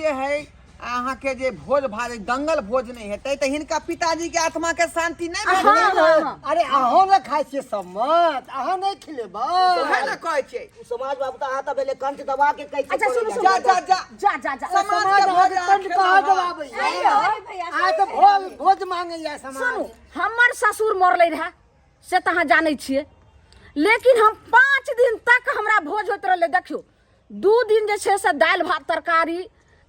जे है अहाँके जे भोज भात दंगल भोज नहि हेतै तऽ हिनका पिताजी के आत्मा के शांति नहि हाँ, भेटतै हाँ, हाँ। अरे अहों ने खाइ छियै सम्मत, अहाँ नहि खिलेबै। उएह ने कहै छियै। समाज बाबू तऽ अहाँ तऽ भेलै कंठ दबा के कहै छियै। अच्छा सुनू सुनू। जा जा जा। जा जा जा। समाज समाज के अहाँके भोज अहाँ कंठ कहाँ खेलहुँ। दबाबैया? अरे भैया, अहाँ तऽ भोज भोज मांगैया समाज। सुनू, हमर ससुर मरलै रहए से तऽ अहाँ जानै छियै, लेकिन हम 5 दिन तक हमरा भोज होइत रहलै। देखियौ, 2 दिन जे छै से दालि भात तरकारी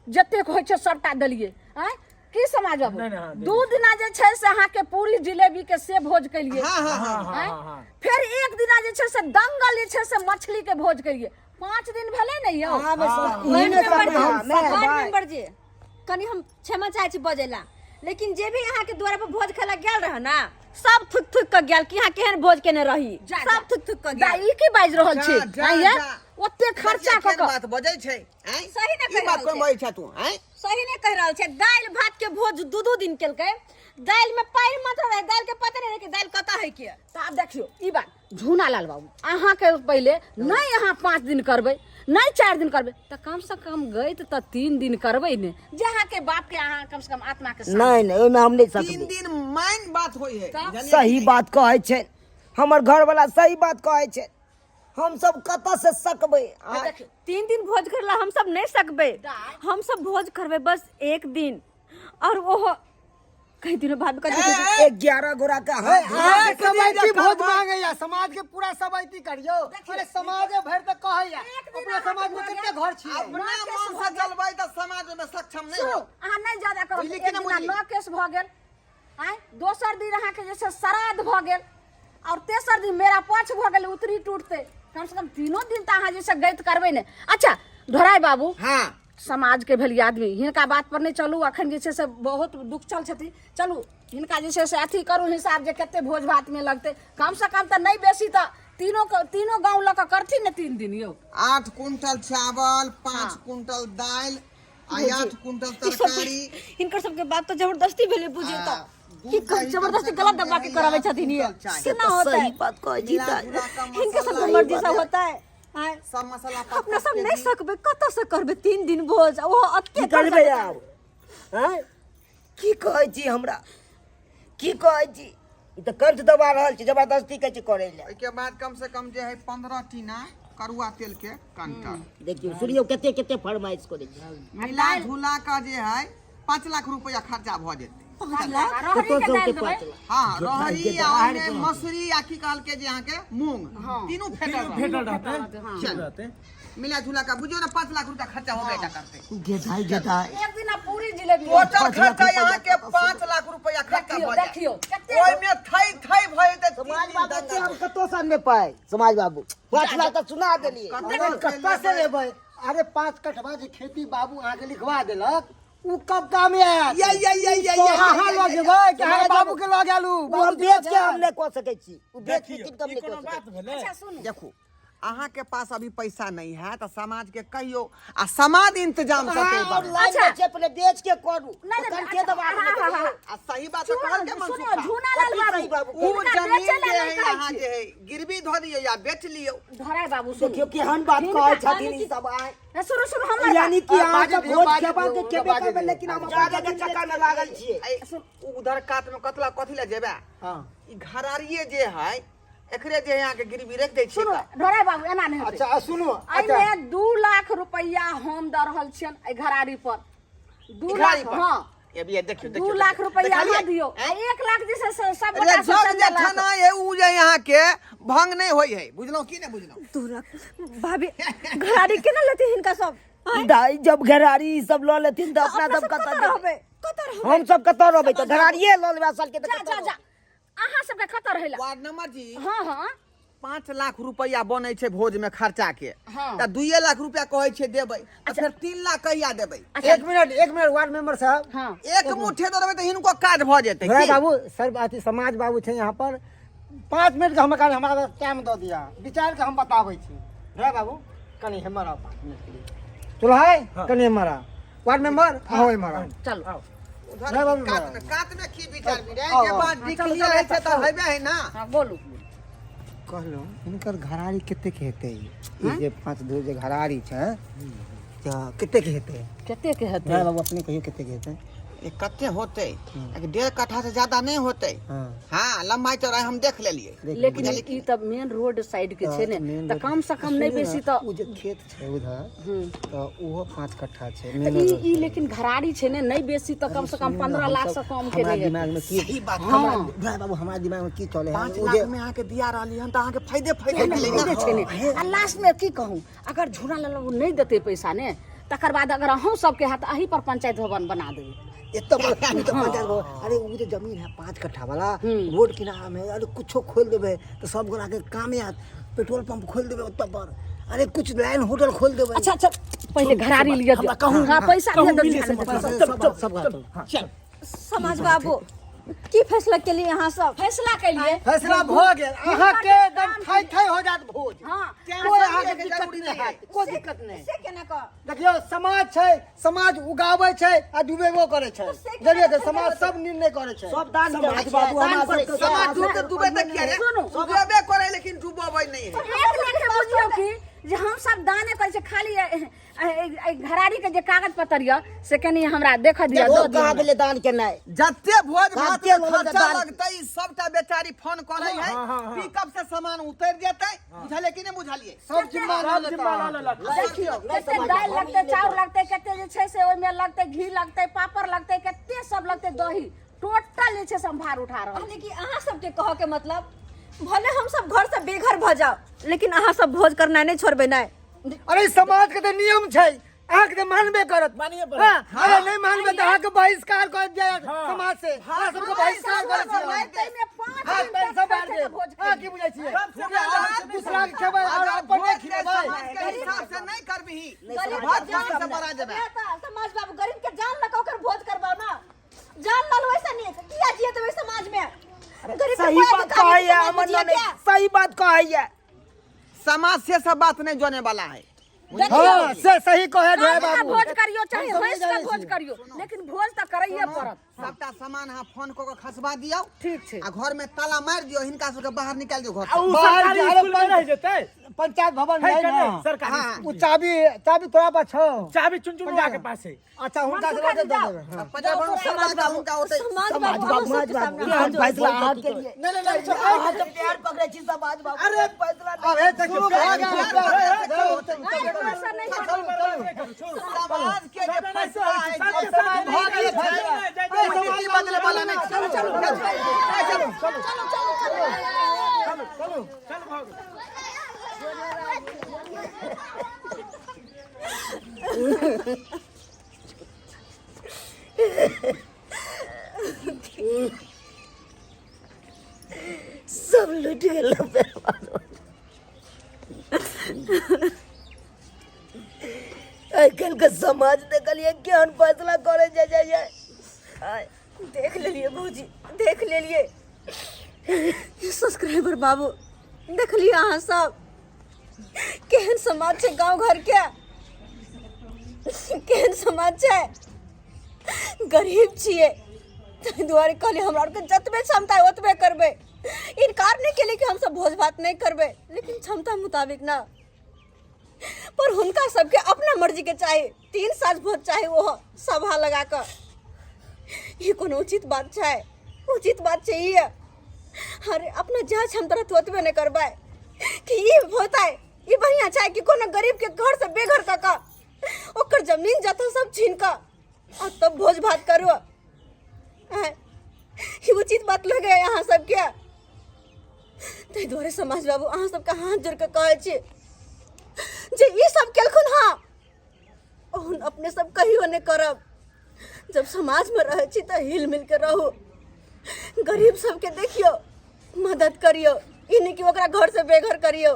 जतेक होइ छै सबटा देलियै। आँय की समाज बाबू, नहि, नहि, हाँ, 2 दिना जे छै से अहाँके पूरी जिलेबी के से भोज केलियै। हाँ, हाँ, हाँ, हाँ, आँय? हाँ, हाँ। फेर 1 दिना जे छै से दंगल जे छै से मछली के भोज केलियै। 5 दिन भेलै ने यौ। अहाँ मे हाँ, ई नहि वार्ड करबै हम मेंबर जी, वार्ड सकबै। मेंबर जी, कनि हम क्षमा चाहै छी बजैला, लेकिन जे भी अहाँके द्वारा पर भोज खेला गेल रहे ना, सब थुक थुक के गेल कि अहाँ केहन भोज केने रही। जा, जा। सब थुक थुक के दा, गेल। ई की बाजि रहल छी? जा, जा, आँय यै? जा। ओते खर्चा देखिए, कऽ केहन कऽ बात बजै छै, आँय? सही ने ई कहि बात रहल कोन छै। बजै छै तू, आँय? सही ने कहि रहल छै। दालि भात के भोज 2-2 दिन केलकै, दालि में पानि मात्र रहे, दालि के पता नहि रहे कि दालि कतऽ है के। तऽ आब देखियौ ई बात झूना लाल बाबू, अहाँके पहिले नहि अहाँ 5 दिन करबै, नहि 4 दिन करबै, तऽ कम से कम गैत तऽ 3 दिन करबै ने, जे अहाँके बाप के अहाँ कम से कम आत्मा के शांति। नहि नहि, ओहिमे हम नहि 3 सकबै। दिन माइन बात होइ है, बुझलियै सही कि नहि? बात कहै छै हमर घरवाला, सही बात कहै छै। हम सब कतऽ से सकबै? आ देखियौ, 3 दिन भोज करला हम सब नहि सकबै, हम सब भोज करबै बस 1 दिन, और ओहो कई दिनों बाद कथी 11 गोरा के हाथ अहाँ एक दिन सबैती जे भोज करबै। मांगैया, समाज के पूरा सबैती करियौ। अरे समाजे भरि तऽ कहैया, अपना समाज में कते घर छियै? अपना मन से चलबै तऽ समाज में सक्षम नहि सुनू, हो। अहाँ नहि ज्यादा करब। बुझली एक कि नहि दिना बुझली? 9 केस भऽ गेल, आँय, दोसर दिन अहाँके जे छै श्राद्ध भऽ गेल, और तेसर दिन मेरा पक्ष भऽ गेल उतरी टूटते। कम से कम 3 दिन तऽ अहाँ जे छै गैत करबै ने। अच्छा धोराइ बाबू, हाँ, समाज के भेलियै आदमी, हिनका बात पर नहि चलू, अखन जे छै से बहुत दुख चल छथिन। चलू हिनका जे छै से अथी करू हिसाब जे कते भोज भात में लगतै, कम से कम तऽ नहि बेसी तऽ तीनो गाँव लऽ कऽ करथिन ने 3 दिन यौ। 8 कुंटल चावल, 5 कुंटल दालि आ 8 कुंटल ई सब तरकारी। हिनकर सबके बात तऽ जबरदस्ती भेलै बुझियौ आ, तऽ दूध की दही कम जबरदस्ती से गलत कम दबा के जे है कराबै आठ छथिन ये। कुंटल चाही। केना होतै? सही बात कहै छी मिला तऽ। जुला कऽ हिनकर सबके मसाला मर्जी ई से होतै? आँय, सब मसाला पाँच अपना पाँच सब नहि केजी। सकबै, कतऽ से करबै 3 दिन भोज, आ ओहो अते की करबै आब? आँय, की कहै छी हमरा? की कहै छी? ई तऽ कंठ दबा रहल छै, जबरदस्ती कहै छै करै लए। ओहिके बाद कम से कम जे है 15 टीना करुआ तेल के कंटर। देखियौ सुनियौ कते कते फरमाइश करै छै। मिला झुला कऽ जे है 5 लाख रुपया खर्चा भऽ जेतै। 5 लाख? रहरी कतौ के से दालि औतै देबै। 5 लाख? हाँ, रहरी आ ओहिमे मसूरी आ की कहलकै जे अहाँके मूंग, तीनू फेटल रहतै। फेटल रहतै। चल। रहतै। मिला जुला का बुझियौ ने 5 लाख रुपया खर्चा होबे टा करतै। गेदाइ गेदाइ। एक दिन पूरी जिलेबी। टोटल 5 लाख खर्चा रुपया यहाँ के 5 लाख रुपया खर्चा देखियौ भऽ जायत। देखियौ कते ओहिमे थई थई भऽ जेतै। 3 समाज दिन बाबू दंगा। हम कतौ से अनबै पाइ? समाज बाबू 5 लाख तऽ सुना देलियै। अरे कतऽ से लेबै? अरे 5 कठवा जे खेती बाबू अहाँके लिखवा देलक उ कब काम आयत? या या या या तो या अहाँ लऽ जेबै कि अहाँ बाबू के लऽ गेलू? उ हम बेच के हम नहि कऽ सकै छी, उ बेच के देखियौ, कीन के हम ई नहि कऽ कोनो सकै बात छी। भेलै? अच्छा सुनू, देखू अहाँ के पास अभी पैसा नहीं है तो समाज के कहियो आ समाज इंतजाम करते अहाँ और बा। लाइन अच्छा। में छै, पहिले बेच के करू। नहीं, तऽ कंठे अच्छा, दबा के हाँ, नहि हाँ, हाँ। आ सही बात तो कहल के सुनियो, मनसुखा। झूना लाल कथी सही बाबू, बाबू? उ हिनका जमीन बेचै लए जे नहि है कहै यहाँ छी। जे है गिरवी धऽ दियौ या बेच लियौ। धराय बाबू सुनू। देखियौ केहन बात हिनका कहै छथिन ई सब आइ। ए, सुनू सुनू हमर यानी कि अहाँ बाजि सब दियौ, भोज बाजि खेबा दियौ, के खेबे बाजि करबै, दियौ। लेकिन हम जादे के चक्कर में लागल छियै। ऐ, उधर कात में कतला कथी लए जेबै? हाँ। ई घरारिये जे है एकरे जे यहाँ के गिरवी रख दै छियै सुनू तऽ। ढोराय बाबू, एना नहि हेतै। अच्छा आ सुनू, अच्छा एहिमे 2 लाख रुपैआ हम दऽ रहल छियनि एहि घरारी पर। 2 ई लाख घरारी पर? हाँ, ये भी देखियौ, 2 देखियौ, लाख देखियौ। रुपैआ देखलियै? अहाँ दियौ आ 1 लाख जे छै से सब अरे गोटा से जग चन्दा जे लऽ कऽ। ठना है उ जे यहाँ के भंग नहीं होई है, बुझलौं की नहीं बुझलौं? 2 लाख भाभी घरारी केना लेती हिनका सब? आँय? दाइ जब घरारी ई सब लऽ लेथिन तऽ अपना अपना सब सब कतऽ कतऽ जेबै? रहबै? कतऽ रहबै? हम सब कतऽ रहबै? तऽ घरारिये लऽ लेबै असल के तऽ जा कतऽ जा जा, अहाँ सबके कतऽ रहै लए? वार्ड नंबर जी। हाँ हाँ। 5 लाख रुपया बनै छै भोज में खर्चा के, हाँ। तऽ 2 लाख रुपया कहै छै देबै, आ फेर 3 लाख कहिया देबै? अच्छा। एक मिनट, एक मिनट वार्ड मेंबर साहब। हाँ। एक मुट्ठे दऽ देबै तऽ हिनको काज भऽ जेतै। भोला की? बाबू सर, अथी समाज बाबू छै यहाँ पर, 5 मिनट के हमरा हमरा टाइम दऽ दिअ, विचार के हम बताबै छी। भोला बाबू कनि हेमर आउ 5 मिनट के लिए। चलो है, कनि हेमर आउ। वार्ड मेंबर आओ हेमर आउ। चलो। आउ। उधर भोला बाबू कात में, कात में की विचार भी आओ, के आओ। बाद डिक्लियर है छै तऽ हेबे है ना। हाँ बोलू। कहलहुँ हिनकर घरारी कतेक हेतै? ई जे 5 धूर जे घरारी छै, तऽ कतेक हेतै? कतेक हेतै? ड्राइवर बाबू, अपने कहियौ कतेक हेतै। ए, कते होतै? एक 1.5 कट्ठा से ज्यादा नहि होतै। हाँ, लंबाई चौड़ाई हम देख लेलियै। लेकिन ई तऽ मेन रोड साइड के छै ने, तऽ कम से कम नहि बेसी तऽ ओ जे खेत छै उधर, तऽ ओहो 5 कट्ठा छै। तऽ ई ई लेकिन घराड़ी छै ने, नहि बेसी तऽ कम से कम 15 लाख से कम के हमरा नहि हेतै। दिमाग में की सही बात। हमरा ड्राइवर बाबू, हमरा दिमाग में की चले है? पाँच ओ लाख जे में अहाँके दिया रहली हन तऽ अहाँके फायदे फायदे भेलै फायदे ने। छै ने। आ लास्ट में की कहूँ, अगर झूला लाल नहि देतै पैसा ने, तकर बाद अगर अहूँ सबके हाथ अही पर पंचायत भवन बना देबै। एतऽ पर ओ तऽ पंचायत भवन। अरे, ओ जे जमीन है 5 कट्ठा वाला, रोड किनारा में, अरे कुछो खोल देबै तऽ सब गोरा के कामे आयत। पेट्रोल पंप खोल देबै ओतऽ पर, अरे कुछ लाइन होटल खोल देबै। अच्छा, पहिले घराड़ी लिअ। हमरा कहूँ। हाँ, पैसा कहूँ दिअ। मिले से सब सब सब। चल। समाज बाबू, की फैसला केलिए अहाँ सब? फैसला केलिए। फैसला भऽ गेल अहाँके, एकदम थाई थाई हो जायत भोज। कोई अहाँके दिक्कत नहि हैत, कोई दिक्कत नहि। से केना कह? देखियौ, समाज छै, समाज उगाबै छै आ डुबेबो करै छै। बुझलियै? तऽ समाज सब निर्णय करै छै। सब दान समाज करै छै, बाबू, दान हमरा करै सबके छै। समाज डूबते डूबे तऽ किया रे? सुनू। डूबेबे करे लेकिन डूबबै नहि है। एक लेखे बुझियौ कि जे हम सब दाने करै छै। खाली ए घराड़ी के जे कागज पत्र यऽ से कनि हमरा देखऽ दिअ, ओ दऽ दिअ कहाँ हमरा। गेलै दान केनाइ? जते भोज भात कते में लोग खर्चा दान- लगतै, ई सबटा बेचारी फोन करे है, पिकअप से सामान उतर जेतै। बुझलियै कि नहि बुझलियै? सब जिम्मा लऽ सब जिम्मा लऽ लेता। लेलक। देखियौ, कते दालि लगतै, चाउर लगतै, कते जे छै से ओहिमे लगतै, घी लगतै, पापड़ लगतै, कते सब लगतै, दही, टोटल जे छै से हम भार उठा रहल छी। यानी कि अहाँ सबके कहऽ के मतलब, भले हम सब घर से बेघर भऽ जाओ, लेकिन अहाँ सब भोज करनाइ नहि छोड़बै नहि? अरे, समाज के तऽ नियम छै, अहाँके तऽ मानबे करत। मानिये पड़त। हाँ, अरे नहि मानबै तऽ अहाँके बहिष्कार कर दिया जायत समाज से। अहाँ सबके बहिष्कार करै छियै हम। ताहिमे 5 हाँ, दिन पैसा तक बाँट खर्चा देब। भोज। अहाँ की बुझै छियै? सबसे बड़ा दूसरा के खेबै और अपन नहि भोज के खिलेबै? समाज के हिसाब से नहीं करबिही, गरीब भात के जान से मरा जेबै। ए तऽ समाज बाबू, गरीब के जान लऽ कऽ ओकर भोज करबाउ ना, जान लऽ वैसे नीक किया जिए देबै समाज में गरीब के? सही कोई बात अधिकार नहीं कहैया समाज में हमर जिए ननैद। के। सही बात कहैया। समाज से सब बात नहीं जोने वाला है। हाँ, से सही कहे ढोए काहे बाबू। भोज करियो चाहे हम सब हंसि नहि कऽ जानै भोज छियै। करियो, लेकिन भोज तऽ करैये पड़त। सबटा सामान अहाँ फोन कऽ के खसबा दियौ। ठीक छै। आ घर में ताला मारि दियौ, हिनका सबके बाहर निकालि दियौ घर आ उ बाहर सरकारी जा- स्कूल में रह जेतै। पंचायत भवन है है कि ना? नहीं सरकारी हाँ। स्कूल? ओ चाबी, चाबी तोरा पास छौ? चाबी चुनचुनुआ के पास है। अच्छा, हुनका से लऽ के दऽ देबै, हाँ। पंचायत भवन समाज खसबा बाबू, हुनका ओतै। समाज समाज बाबू, बाबू, अहाँ समाज सबके बाबू, सामने केहन हाथ जोड़- फैसला अहाँ केलिए? नहीं नहीं नहीं अहाँ सब पैर पकड़ै छी समाज बाबू, अरे, फैसला अब हे देखियौ, भऽ गेल। ऐसा नहि। चलू चलू। समाज के जे फैसला है, सबके जे साथ भऽ गेल फैसला, कोई नीति बदले वाला नहीं। चलू चलू चलू चलू चलू। चल, भऽ गेल। सब लूटि गेल। आइ काल्हि के समाज देखलियै, केहन फैसला करै जाइ जाइए। आय, देख लेलिए भौजी, देख लेलिए। सब्सक्राइबर बाबू, देखलिए अहाँ सब केहन समाज छै? गाँव घर के केहन समाज छै? गरीब छियै ताहि दुआरे कहलियै, हमरा आरके जतबे क्षमता है ओतबे करबै। इनकार नहि केलियै कि हमसब भोज भात नहि करबै, लेकिन क्षमता मुताबिक ना। पर हुनका सबके अपना मर्जी के चाही, 3 साँझ भोज चाही, ओहो सभा लगा कऽ। ई कोनो उचित बात छै? उचित बात छै ई? अरे, अपना जहाँ क्षमता रहतै ओतबे नहि करबै कि ई होतै? ई बढ़िआँ छै कि कोनो गरीब के घर से बेघर कऽ कऽ, ओकर जमीन जथा सब छीन कऽ आ तब भोज भात करू? आँय, ई उचित बात लगे अहाँ सबके? ताहि दुआरे समाज बाबू, अहाँ सबके हाथ जोड़ कऽ कहै छी जे ई सब केलखुन हँ, ओहन अपने सब कहियो नहि करब। जब समाजमे रहै छी तऽ हिल मिल के रहू, गरीब सबके देखियौ, मदद करियौ, ई नहि कि ओकरा घर से बेघर करियौ।